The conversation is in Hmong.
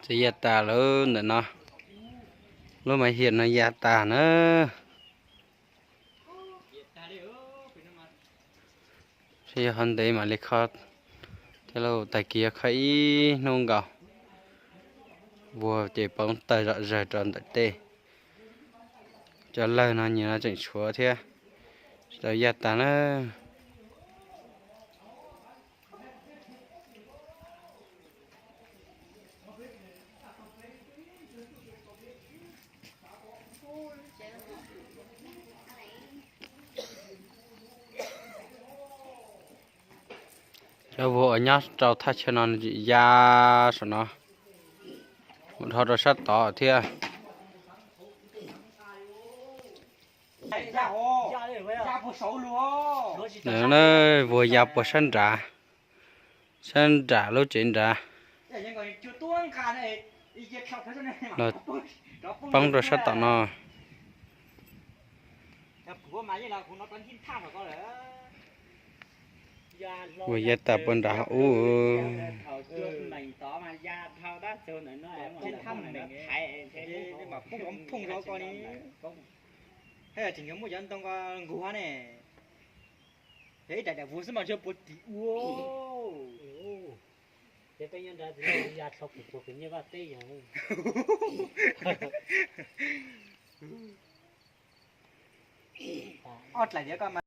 Txawm ya tas lawm ntawm no, lub maiv hiam no ya tas na. Yog ho ntev mam li kho thiab lauj, tag kis yog kho ib hnub nkaus. Vuag ces poob tawg zom zaws rau ntawm tej. Cov lawg no nyias no tseem tshuav thiab, tsis tau ya tas na. Cov vuag uas nyob rau thaj chaw no nws tseem ya saum no mus dhau rau sab tod thiab. Vuag ya puag sab nrad, sab nram lub tsev nrad. Los poob rau sab tom no. Vuag ya tas puag nrad ub. Tseem yuav muaj cov ntoo ko nkuj ne. Yog ib daim daim vuag xwb mas ntshe puas tim ua. Ces peb nyob nrad ya dlhau kuv puag kwv nyiaj vaj teb yog. Ob dlaim tias koj mas